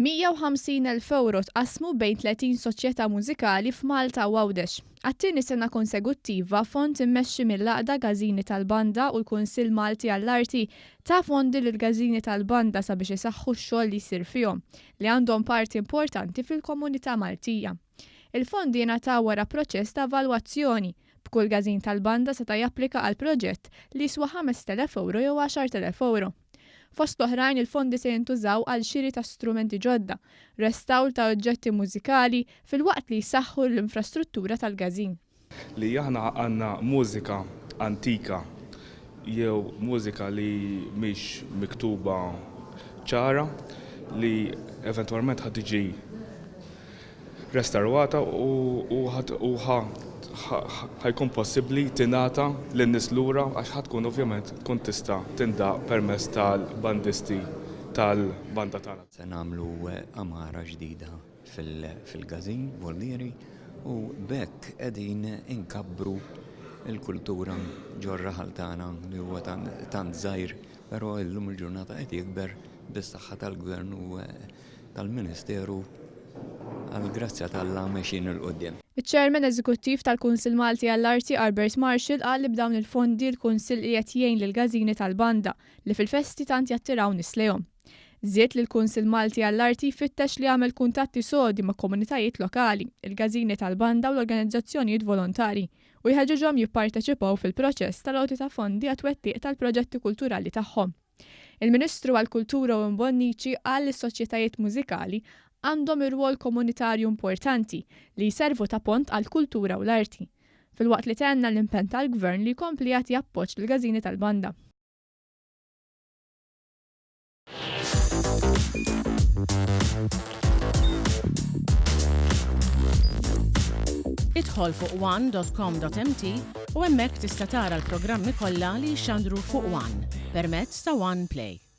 150,000 ewro tqassmu bejn 30 soċjetà mużikali f'Malta u Għawdex. Għat-tieni sena konsekuttiva, fond immexxi mill-Għaqda Każini tal-Banda u l-Kunsill Malti għall-Arti ta fondi lill-każini tal-banda sabiex isaħħu x-xogħol li jsir fihom, li għandhom parti importanti fil-komunità Maltija. Il-fondi jingħataw wara proċess ta' evalwazzjoni, b'kull każin tal-banda seta' japplika għal proġett li jiswa 5,000 ewro jew 10,000 ewro. Fost l-oħrajn il-fondi se jintużaw għal xiri ta' strumenti ġodda, restawr ta' oġġetti mużikali filwaqt li jsaħħu l-infrastruttura tal-każin. Li aħna għandna mużika antika jew mużika li mhix miktuba ċara li eventwalment ħa tiġi restarwata u ħa jkun possibbli tingħata lin-nies lura għax ħa tkun ovvjament tkun tista' tindaqq permezz tal-bandisti tal-banda tagħna. Se nagħmlu għamara ġdida fil-każin Voldieri u b'hekk qegħdin inkabbru l-kultura ġor-raħal tagħna li huwa tant żgħir però llum il-ġurnata qed jikber bis-saħħa tal-Gvern u tal-Ministeru għall-grazzja t'Alla mexjin 'il quddiem. Iċ-Chairman Eżekuttiv tal-Kunsill Malti għall-Arti Albert Marshall qal li b'dawn il-fondi l-Kunsill qiegħed jgħin lill-każini tal-banda li fil-festi tant jattiraw nies lejhom. Żied li l-Kunsill Malti għall-Arti jfittex li jagħmel kuntatti sodi ma' komunitajiet lokali, il-każini tal-banda u l-organizzazzjonijiet volontari u jħeġġeġhom jipparteċipaw fil-proċess tal-għoti ta' fondi għat-twettiq tal-proġetti kulturali tagħhom. Il-Ministru għall-Kultura Owen Bonnici qal li s-soċjetajiet mużikali għandhom irwol komunitarju importanti li jservu ta' pont għall-kultura u l-arti, filwaqt li tenna l-impenn tal-Gvern li jkompli jagħti appoġġ lill-każini tal-banda. Idħol fuq one.com.mt u hemmhekk tista' tara l-programmi kollha li jixxandru fuq One permezz ta' One Play.